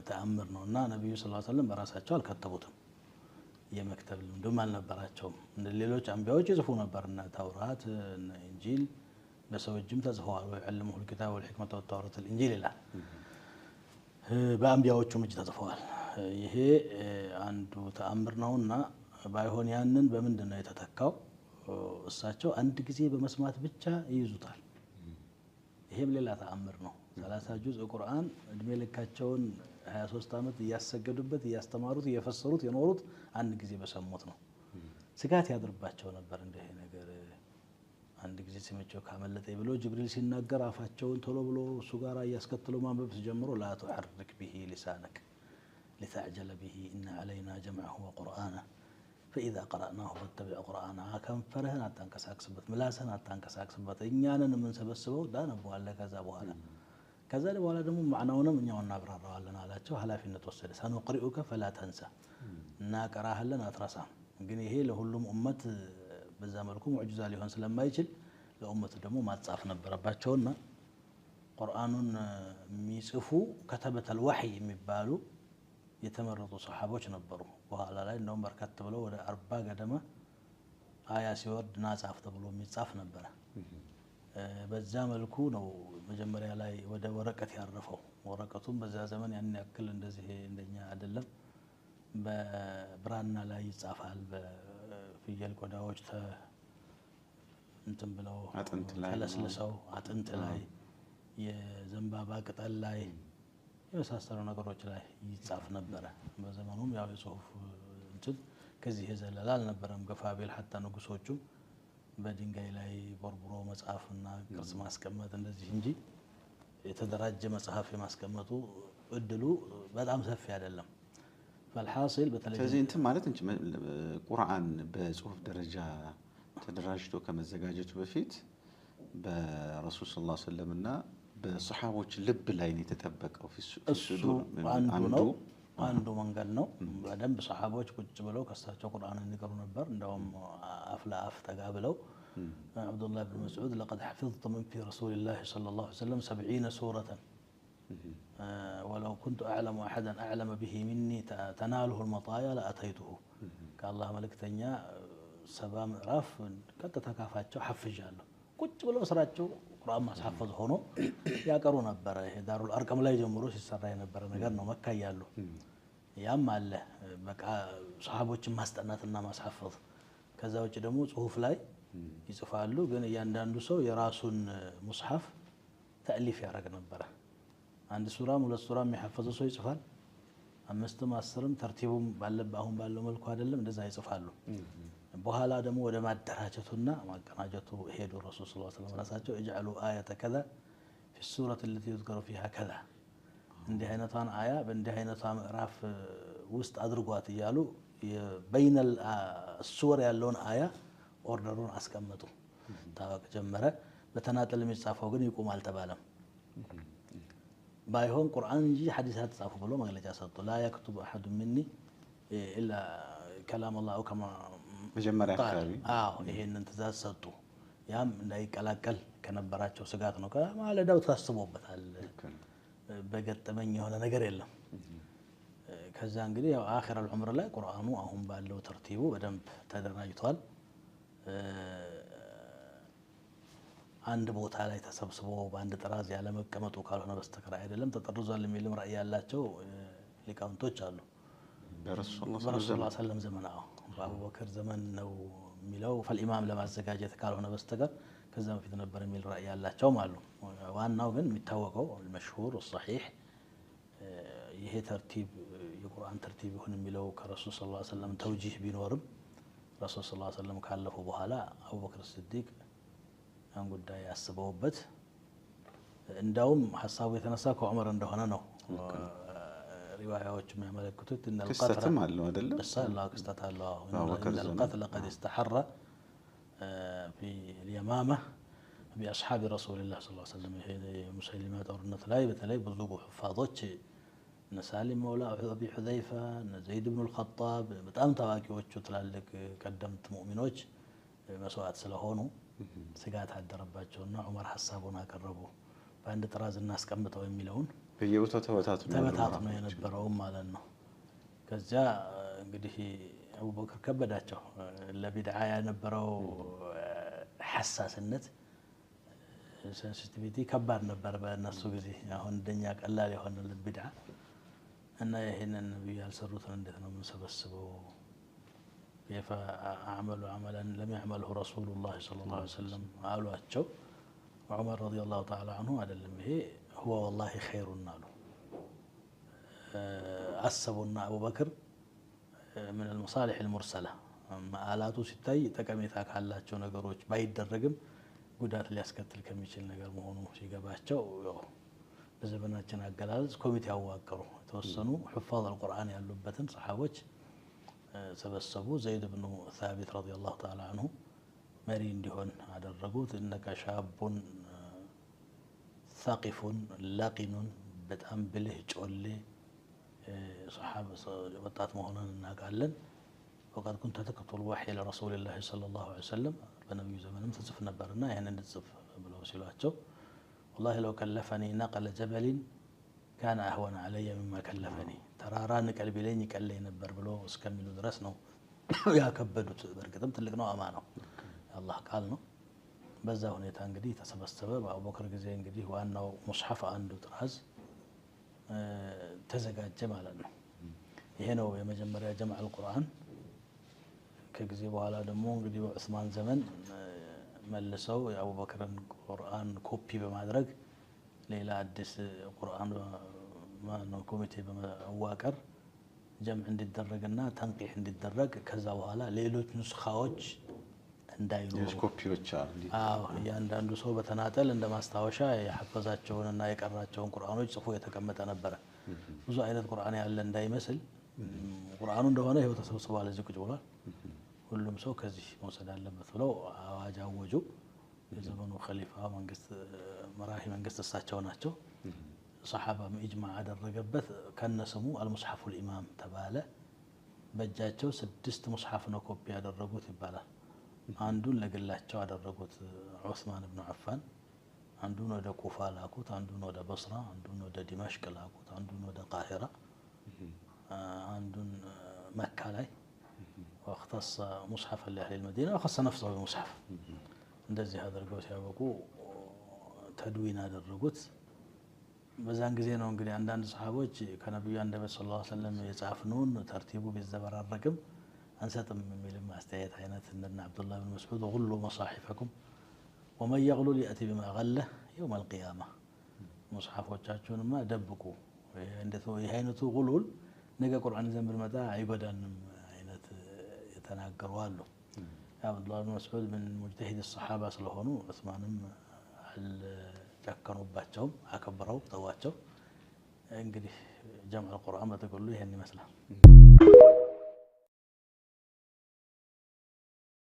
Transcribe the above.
ተአምር ነው እና ነቢዩ ስ ሰለም በራሳቸው አልከተቡትም። የመክተብ ልምድም አልነበራቸውም። እንደ ሌሎች አንቢያዎች ይጽፉ ነበር። እነ ተውራት እነ ኢንጂል በሰው እጅም ተጽፈዋል። ويعلمه الكتاب والحكمة والتوراة والإنجيل ይላል። በአንቢያዎቹም እጅ ተጽፈዋል። ይሄ አንዱ ተአምር ነውና ባይሆን ያንን በምንድን ነው የተተካው? እሳቸው አንድ ጊዜ በመስማት ብቻ ይይዙታል። ይሄም ሌላ ተአምር ነው። 30 ጁዝ ቁርአን እድሜ ልካቸውን 23 ዓመት እያሰገዱበት፣ እያስተማሩት፣ እየፈሰሩት የኖሩት አንድ ጊዜ በሰሙት ነው። ስጋት ያድርባቸው ነበር። እንዲህ ነገር አንድ ጊዜ ስምቸው ካመለጠኝ ብሎ ጅብሪል ሲናገር አፋቸውን ቶሎ ብሎ እሱ ጋር እያስከትሎ ማንበብ ሲጀምሩ لا تحرك به لسانك لتعجل به إن علينا جمعه وقرآنه فإذا قرأناه فاتبع قرآنه። ከንፈርህን አታንቀሳቅስበት፣ ምላስህን አታንቀሳቅስበት፣ እኛንን የምንሰበስበው ታነበዋለህ። ከዛ በኋላ ደግሞ ማዕናውንም እኛው እናብራራዋለን አላቸው። ኃላፊነት ወሰደ። سنقرئك فلا تنسى፣ እናቀራሃለን አትረሳም። ግን ይሄ ለሁሉም ኡመት በዛ መልኩ ሙዕጅዛ ሊሆን ስለማይችል ለኡመቱ ደግሞ ማጻፍ ነበረባቸውና ቁርአኑን የሚጽፉ كتبة الوحي የሚባሉ የተመረጡ ሰሓቦች ነበሩ። በኋላ ላይ እንደውም በርከት ብለው ወደ 40 ገደማ አያ ሲወርድ ና ጻፍ ተብሎ የሚጻፍ ነበረ። በዛ መልኩ ነው መጀመሪያ ላይ ወደ ወረቀት ያረፈው። ወረቀቱም በዛ ዘመን ያን ያክል እንደዚህ እንደኛ አይደለም። በብራና ላይ ይጻፋል። በፍየል ቆዳዎች እንትን ብለው አጥንት ላይ ተለስልሰው አጥንት ላይ፣ የዘንባባ ቅጠል ላይ፣ የመሳሰሉ ነገሮች ላይ ይጻፍ ነበረ። በዘመኑም ያው የጽሁፍ እንትን ከዚህ የዘለለ አልነበረም። ገፋ ቢል حتى ንጉሶቹም በድንጋይ ላይ ቦርቡሮ መጽሐፍና ቅርጽ ማስቀመጥ እንደዚህ እንጂ የተደራጀ መጽሐፍ የማስቀመጡ እድሉ በጣም ሰፊ አይደለም። فالحاصل በተለይ ስለዚህ እንትን ማለት ቁርአን በጽሁፍ ደረጃ ተደራጅቶ ከመዘጋጀቱ በፊት በረሱል صلى الله عليه وسلم እና በሰሓቦች ልብ ላይ ነው የተጠበቀው። እሱ አንዱ ነው፣ አንዱ መንገድ ነው። በደንብ ሰሓቦች ቁጭ ብለው ከሳቸው ቁርአንን ይቀሩ ነበር። እንደውም አፍ ለአፍ ጠጋ ብለው ዓብዱላህ ብን መስዑድ لقد حفظت من في رسول الله صلى الله عليه وسلم 70 سورة ولو كنت أعلم أحدا أعلم به مني تناله المطايا لأتيته፣ ከአላህ መልእክተኛ 70 ምዕራፍ ቀጥታ ካፋቸው ሐፍዣለሁ። ቁጭ ብለው ስራቸው ቁርአን ማስሐፈዝ ሆኖ ያቀሩ ነበረ። ይሄ ዳሩል አርቀም ላይ ጀምሮ ሲሰራ የነበረ ነገር ነው መካ እያሉ። ያም አለ በቃ ሰሃቦችን ማስጠናትና ማስሐፈዝ። ከዛ ውጭ ደግሞ ጽሁፍ ላይ ይጽፋሉ። ግን እያንዳንዱ ሰው የራሱን ሙስሐፍ ተእሊፍ ያደርግ ነበረ። አንድ ሱራም ሁለት ሱራም የሐፈዘ ሰው ይጽፋል። አምስትም 10ም ተርቲቡም ባለበት አሁን ባለው መልኩ አይደለም፣ እንደዛ ይጽፋሉ። በኋላ ደግሞ ወደ ማደራጀቱና ማቀናጀቱ ሄዱ። ረሱል صلى الله عليه وسلم ራሳቸው اجعلوا آية كذا في السورة التي يذكر فيها كذا፣ እንዲህ አይነቷን አያ በእንዲህ አይነቷ ምዕራፍ ውስጥ አድርጓት እያሉ بين السور ያለውን አያ order ኡን አስቀመጡ። ታወቅ ጀመረ። በተናጠል የሚጻፈው ግን ይቁም አልተባለም። ባይሆን ቁርአን እንጂ ሐዲስ አትጻፉ ብሎ መግለጫ ሰጡ። لا يكتب أحد مني إلا كلام الله أو كما መጀመሪያ አካባቢ። አዎ፣ ይሄንን ትእዛዝ ሰጡ። ያም እንዳይቀላቀል ከነበራቸው ስጋት ነው። ከማለዳው ታስቦበታል። በገጠመኝ የሆነ ነገር የለም። ከዛ እንግዲህ ያው آخر العمر ላይ ቁርአኑ አሁን ባለው ተርቲቡ በደንብ ተደራጅቷል። አንድ ቦታ ላይ ተሰብስቦ በአንድ ጥራዝ ያለመቀመጡ ካልሆነ በስተቀር አይደለም። ተጠርዟል የሚልም ራእይ ያላቸው ሊቃውንቶች አሉ። በረሱል በረሱል ሰለም ዘመን፣ አዎ፣ በአቡበክር ዘመን ነው የሚለው ፈልኢማም ለማዘጋጀት ካልሆነ በስተቀር ከዛ በፊት ነበር የሚል ራእይ ያላቸውም አሉ። ዋናው ግን የሚታወቀው المشهور الصحيح ይሄ ተርቲብ የቁርአን ተርቲብ ይሁን የሚለው ከረሱል صلى الله عليه وسلم توجيه ቢኖርም ረሱል صلى الله عليه وسلم ካለፉ በኋላ አቡበክር ስዲቅ ያን ጉዳይ አስበውበት እንዳውም ሀሳቡ የተነሳ ከዑመር እንደሆነ ነው ሪዋያዎች የሚያመለክቱት። ክስተትም አለው አይደለም? አለው፣ ክስተት አለው። إن القتل قد استحر في اليمامة بأصحاب رسول الله صلى الله عليه وسلم። ይሄ የሙሰሊማ ጦርነት ላይ በተለይ ብዙ ሑፋዞች እነ ሳሊም መውላ አቢ ሑዘይፋ፣ እነ ዘይድ ብኑ ልኸጣብ በጣም ታዋቂዎቹ ትላልቅ ቀደምት ሙእሚኖች መስዋዕት ስለሆኑ ስጋት አደረባቸውና ዑመር ሀሳቡን አቀረቡ። በአንድ ጥራዝ እናስቀምጠው የሚለውን በየቦታው ተበታትኖ ተበታትኖ የነበረው ማለት ነው። ከዚያ እንግዲህ አቡበክር ከበዳቸው፣ ለቢድዓ የነበረው ሐሳስነት sensitivity ከባድ ነበር በእነሱ ጊዜ። አሁን እንደኛ ቀላል የሆነልን ቢድዓ እና ይህንን ነብዩ ያልሰሩትን እንዴት ነው የምንሰበስበው? كيف أعمل عملا لم يعمله رسول الله صلى الله عليه وسلم አሏቸው። ዑመር رضي الله تعالى عنه አይደለም ይሄ هو والله خير አሉ። አሰቡና አቡበክር من المصالح المرسلة መአላቱ ሲታይ ጠቀሜታ ካላቸው ነገሮች ባይደረግም ጉዳት ሊያስከትል ከሚችል ነገር መሆኑ ሲገባቸው በዘመናችን አገላለጽ ኮሚቴ አዋቀሩ። የተወሰኑ حفاظ القرآن ያሉበትን ሰሓቦች ሰበሰቡ። ዘይድ ብኑ ሳቢት رضي الله تعالى عنه መሪ እንዲሆን አደረጉት። إنك شاب ثقف لقن፣ በጣም ብልህ ጮሌ ወጣት መሆኑን እናውቃለን። وقد كنت تكتب الوحي لرسول الله صلى الله عليه وسلم፣ በነቢዩ ዘመንም ትጽፍ ነበርና ይህን እንድጽፍ ብለው ሲሏቸው والله لو كلفني نقل جبل كان أهون علي مما كلفني፣ ተራራ ንቀል ቢለኝ ይቀለኝ ነበር ብሎ እስከሚሉ ድረስ ነው ያከበዱት። በእርግጥም ትልቅ ነው፣ አማ ነው፣ የአላህ ቃል ነው። በዛ ሁኔታ እንግዲህ ተሰበሰበ። በአቡበክር ጊዜ እንግዲህ ዋናው ሙስሐፍ አንዱ ጥራዝ ተዘጋጀ ማለት ነው። ይሄ ነው የመጀመሪያ ጀምዕ አልቁርአን። ከጊዜ በኋላ ደግሞ እንግዲህ በዑስማን ዘመን መልሰው የአቡበክርን ቁርአን ኮፒ በማድረግ ሌላ አዲስ ቁርአን ኮሚቴ በመዋቀር ጀምዕ እንዲደረግና ተንቂሕ እንዲደረግ ከዛ በኋላ ሌሎች ኑስኻዎች እንዳይኖሩ ኮፒዎች። አዎ፣ እያንዳንዱ ሰው በተናጠል እንደ ማስታወሻ የሐፈዛቸውንና የቀራቸውን ቁርአኖች ጽፎ የተቀመጠ ነበረ። ብዙ አይነት ቁርአን ያለ እንዳይመስል ቁርአኑ እንደሆነ ይኸው ተሰብስቧል፣ እዚህ ቁጭ ብሏል። ሁሉም ሰው ከዚህ መውሰድ አለበት ብለው አዋጅ አወጁ። የዘመኑ ኸሊፋ መንግስት መራሂ መንግስት እሳቸው ናቸው። ሰሓባም ኢጅማዕ አደረገበት። ከነስሙ المصحف الإمام ተባለ። በእጃቸው 6 ሙስሐፍ ነው ኮፒ ያደረጉት ይባላል። አንዱን ለግላቸው አደረጉት ዑስማን ብኑ ዓፋን፣ አንዱን ወደ ኩፋ ላኩት፣ አንዱን ወደ በስራ፣ አንዱን ወደ ዲመሽቅ ላኩት፣ አንዱን ወደ ቃሂራ፣ አንዱን መካ ላይ واختص مصحفا لأهل المدينة وخص نفسه بمصحف። እንደዚህ አድርገው ሲያበቁ ተድዊን አደረጉት። በዛን ጊዜ ነው እንግዲህ አንዳንድ ሰሓቦች ከነቢዩ አንደበት صلى الله عليه وسلم የጻፍነውን ተርቲቡ ቢዘበራረቅም አንሰጥም የሚልም አስተያየት አይነት እንደነ ዓብዱላህ ብን መስዑድ غلوا مصاحفكم ومن يغلل يأت بما غل يوم القيامة፣ ሙስሐፎቻችሁንማ ደብቁ፣ ይህ አይነቱ غلول ነገ ቁርአን ይዘን ብንመጣ አይጎዳንም አይነት የተናገሩ አሉ። ዓብዱላህ ብን መስዑድ من مجتهد الصحابة ስለሆኑ ዑስማንም አልጨከኑባቸውም፣ አከብረው ተዋቸው። እንግዲህ ጀምዕ ቁርአን በጥቅሉ ይሄን ይመስላል።